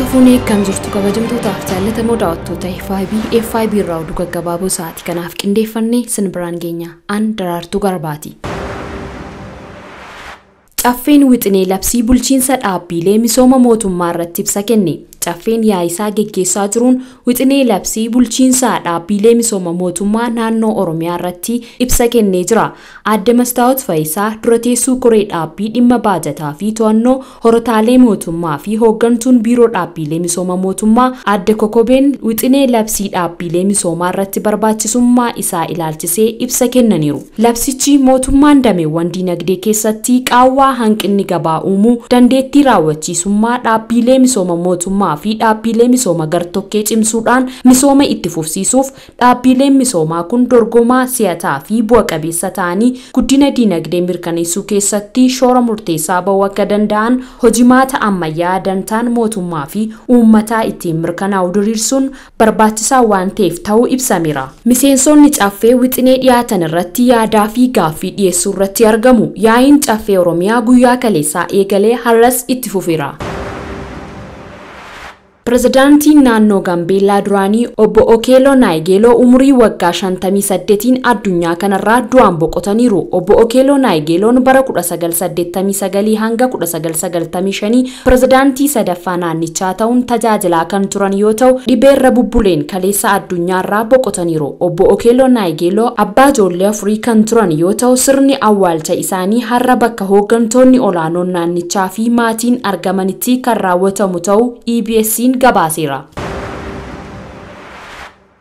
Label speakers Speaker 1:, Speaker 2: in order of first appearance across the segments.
Speaker 1: Harka fuunee akkam jirtu kabajamtootaaf jaallatamoo daawwattoota FIB irraa oduu gaggabaaboo sa'aatii kanaaf qindeeffannee sin biraan geenya. An Daraartuu Garbaati. Caffeen wixinee labsii bulchiinsa dhaabbilee misooma mootummaa irratti ibsa kenne. Caffeen yaa'isaa geggeessaa jiruun wixinee labsii bulchiinsa dhaabbilee misooma mootummaa naannoo Oromiyaa irratti ibsa kennee jira. Aadde Mastaawot Fayisaa dura teessuu koree dhaabbii dhimma baajataa fi to'annoo horotaalee mootummaa fi hooggantuun biiroo dhaabbilee misooma mootummaa Aadde Kokobeen wixinee labsii dhaabbilee misoomaa irratti barbaachisummaa isaa ilaalchisee ibsa kennaniiru. Labsichi mootummaan dameewwan diinagdee keessatti qaawwaa hanqinni gabaa uumuu, dandeettii raawwachiisummaa dhaabbilee misooma mootummaa fi dhaabbilee misooma gartokkee cimsuudhaan misooma itti fufsiisuuf dhaabbileen misoomaa kun dorgomaa si'ataa fi bu'a qabeessa ta'anii guddina diinagdee mirkaneessuu keessatti shoora murteessaa bahuu akka danda'an hojimaata ammayyaa dantaan mootummaa fi uummataa ittiin mirkanaa'u diriirsuun barbaachisaa waan ta'eef ta'uu ibsameera. Miseensonni caffee wixinee dhiyaatan irratti yaadaa fi gaaffii dhiyeessuu irratti argamu. Yaa'iin caffee Oromiyaa guyyaa kaleessaa eegalee har'as itti fufeera. Pirezidaantiin naannoo Gaambeellaa duraanii obbo Okeeloo Naayigeeloo umurii waggaa 58 addunyaa kanarraa du'aan boqotaniiru. Obbo Okeeloo Naayigeeloon bara 1989 hanga 1995 pirezidaantii sadaffaa naannichaa ta'uun tajaajilaa kan turan yoo ta'u, dhibeerra bubbuleen kaleessa addunyaarraa boqotaniiru. Obbo Okeeloo Naayigeeloo abbaa ijoollee afurii kan turan yoo ta'u, sirni awwaalcha isaanii har'a bakka hooggantoonni olaanoon naannichaa fi maatiin argamanitti kan raawwatamu ta'uu EBS'n gabaaseera.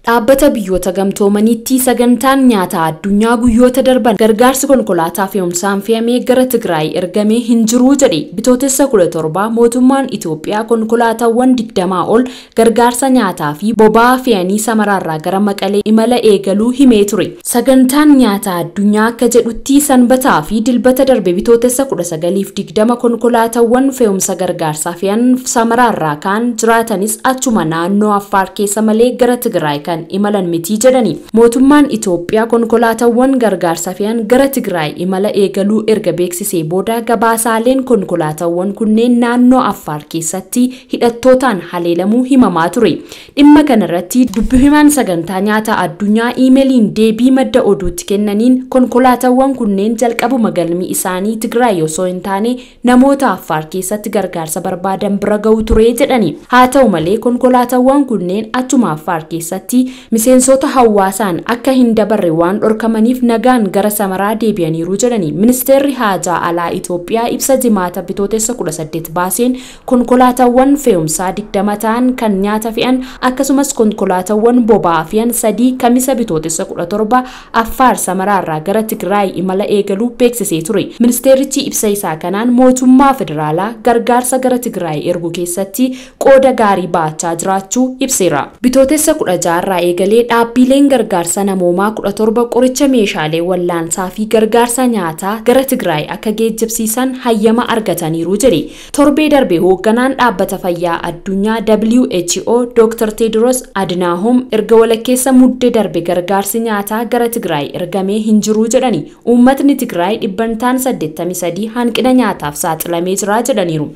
Speaker 1: Dhaabbata biyyoota gamtoomaniitti sagantaan nyaataa addunyaa guyyoota darban gargaarsi konkolaataa fe'umsaan fe'amee gara Tigraay ergamee hin jiru jedhe. Bitootessa 17 mootummaan Itoophiyaa konkolaataawwan 20 ol gargaarsa nyaataa fi boba'aa fe'anii Samaraarraa gara Maqalee imala eegaluu himee ture. Sagantaan nyaataa addunyaa akka jedhutti sanbataa fi dilbata darbe bitootessa 19-20 konkolaataawwan fe'umsa gargaarsaa fe'an Samaraarraa kan jiraatanis achuma naannoo Affaar keessa malee gara Tigraay kan imalan miti jedhani. Mootummaan Itoophiyaa konkolaataawwan gargaarsa fe'an gara Tigraay imala eegaluu erga beeksisee booda gabaasaaleen konkolaataawwan kunneen naannoo Affaar keessatti hidhattootaan haleelamuu himamaa ture. Dhimma kanarratti dubbi himaan sagantaa nyaataa addunyaa iimeeliin deebii madda oduutti kennaniin konkolaataawwan kunneen jalqabuma galmi isaanii Tigraay osoo hin taane namoota Affaar keessatti gargaarsa barbaadan bira ga'u ture jedhani. Haa ta'u malee konkolaataawwan kunneen achuma Affaar keessatti miseensota hawaasaan akka hin dabarre waan dhorkamaniif nagaan gara Samaraa deebi'aniiru jedhani. Ministeerri Haajaa Alaa Itoophiyaa ibsa jimaata bitootessa 18 baaseen konkolaataawwan fe'umsaa 20 ta'an kan nyaata fe'an akkasumas konkolaataawwan boba'aa fe'an 3 kamisa bitootessa 17 Affaar Samaraarraa gara Tigraay imala eegaluu beeksisee ture. Ministeerichi ibsa isaa kanaan mootummaa federaalaa gargaarsa gara Tigraay erguu keessatti qooda gaarii baachaa jiraachuu ibseera. Bitootessa 16 irraa eegalee dhaabbileen gargaarsa namoomaa 17 qoricha meeshaalee wallaansaa fi gargaarsa nyaataa gara Tigraay akka geejjibsiisan hayyama argataniiru jedhe. Torbee darbe hoogganaan dhaabbata fayyaa addunyaa WHO Dr. Tedros Adhanom erga walakkeessa muddee darbe gargaarsi nyaataa gara Tigraay ergamee hin jiru jedhani. Uummatni Tigraay dhibbantaan 83 hanqina nyaataaf saaxilamee jira jedhaniiru.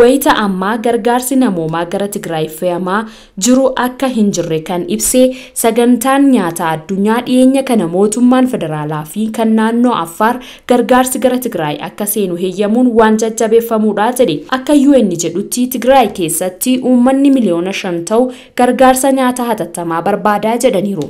Speaker 1: Wayita ammaa gargaarsi namoomaa gara Tigraay fe'amaa jiru akka hin jirre kan ibsee sagantaan nyaataa addunyaa dhiyeenya kana mootummaan federaalaa fi kan naannoo Affaar gargaarsi gara Tigraay akka seenu heeyyamuun waan jajjabeeffamuudha jedhe. Akka UN jedhutti Tigraay keessatti uummanni miliyoona 5 ta'u gargaarsa nyaataa hatattamaa barbaadaa jedhaniiru.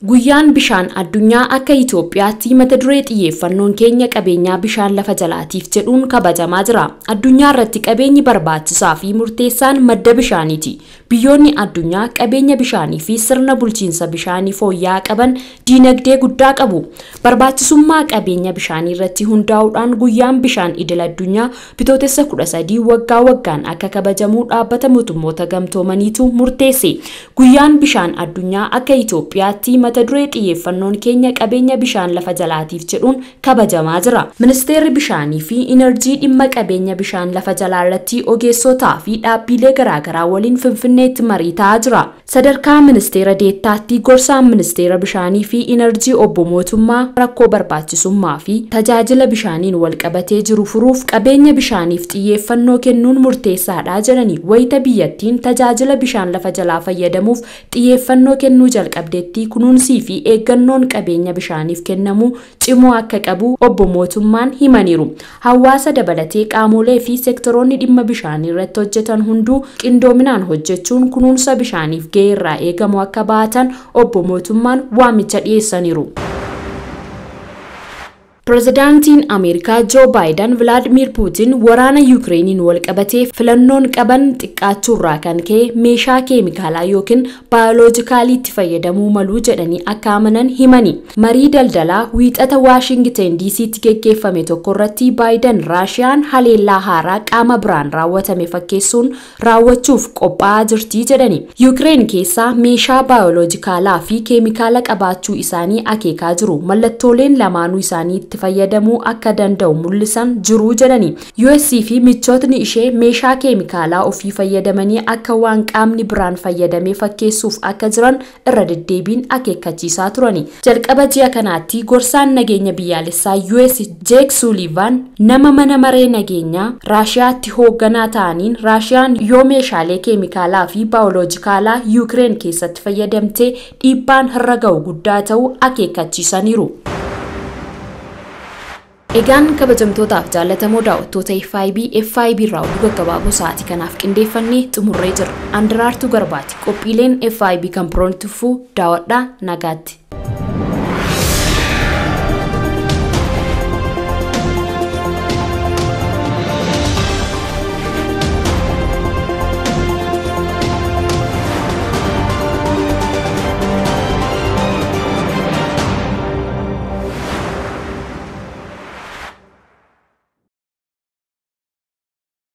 Speaker 1: Guyyaan bishaan addunyaa akka Itoophiyaatti mata duree xiyyeeffannoon keenya qabeenyaa bishaan lafa jalaatiif jedhuun kabajamaa jira. Addunyaa irratti qabeenyi barbaachisaa fi murteessaan madda bishaaniiti. Biyyoonni addunyaa qabeenya bishaanii fi sirna bulchiinsa bishaanii fooyya'aa qaban diinagdee guddaa qabu. Barbaachisummaa qabeenya bishaanii irratti hundaa'uudhaan guyyaan bishaan idil addunyaa bitootessa 13 waggaa waggaan akka kabajamu dhaabbata mootummoota gamtoomaniitu murteesse. Guyyaan bishaan addunyaa akka Itoophiyaatti mata duree xiyyeeffannoon keenya qabeenya bishaan lafa jalaatiif jedhuun kabajamaa jira. Ministeerri bishaanii fi Inerjii dhimma qabeenya bishaan lafa jalaa irratti ogeessotaa fi dhaabbilee garaagaraa waliin Finfinneetti marii ta'aa jira. Sadarkaa ministeera deettaatti gorsaan ministeera bishaanii fi Inerjii obbo Mootummaa rakkoo barbaachisummaa fi tajaajila bishaaniin wal qabatee jiru furuuf qabeenya bishaaniif xiyyeeffannoo kennuun murteessaadha jedhani. Wayita biyyattiin tajaajila bishaan lafa jalaa fayyadamuuf xiyyeeffannoo kennuu jalqabdeetti kunuunsii fi eeggannoon qabeenya bishaaniif kennamu cimoo akka qabu obbo Mootummaan himaniiru. Hawaasa dabalatee qaamolee fi sektoroonni dhimma bishaanii irratti hojjetan hunduu qindoominaan hojjechuun kunuunsa bishaaniif gahee irraa eegamu akka baatan obbo Mootummaan waamicha dhiyeessaniiru. Pireezidaantiin Ameerikaa Joo Baayiden Vilaadimir Puutiin waraana Yukireeniin wal qabatee filannoon qaban xiqqaachuurraa kan ka'e meeshaa keemikaalaa yookiin baayoloojikaaliitti fayyadamuu maluu jedhanii akka amanan himani. Marii daldalaa wiixata Waashingten DC'tti geggeeffame tokko irratti Baayiden Raashiyaan haleellaa haaraa qaama biraan raawwatame fakkeessuun raawwachuuf qophaa'aa jirti jedhani. Yukireen keessaa meeshaa baayoloojikaalaa fi keemikaala qabaachuu isaanii akeekaa jiru. Mallattooleen lamaanuu isaanii itti fayyadamuu akka danda'u mul'isan jiru jedhani. US fi michootni ishee meeshaa keemikaalaa ofii fayyadamanii akka waan qaamni biraan fayyadamee fakkeessuuf akka jiran irra deddeebiin akeekkachiisaa turani. Jalqaba ji'a kanaatti gorsaan nageenya biyyaalessaa US Jake Sullivan nama mana maree nageenyaa Raashiyaatti hoogganaa ta'aniin Raashiyaan yoo meeshaalee keemikaalaa fi baayoloojikaalaa Yukireen keessatti fayyadamtee dhiibbaan irra ga'u guddaa ta'uu akeekkachiisaniiru. Egaan kabajamtootaaf jaallatamoo daawwattoota FIB FIB irraa oduu gaggabaaboo sa'aatii kanaaf qindeeffannee xumurree jirra. Andiraartuu Garbaati. Qophiileen FIB kan biroon tuffuu daawwadhaa nagaatti.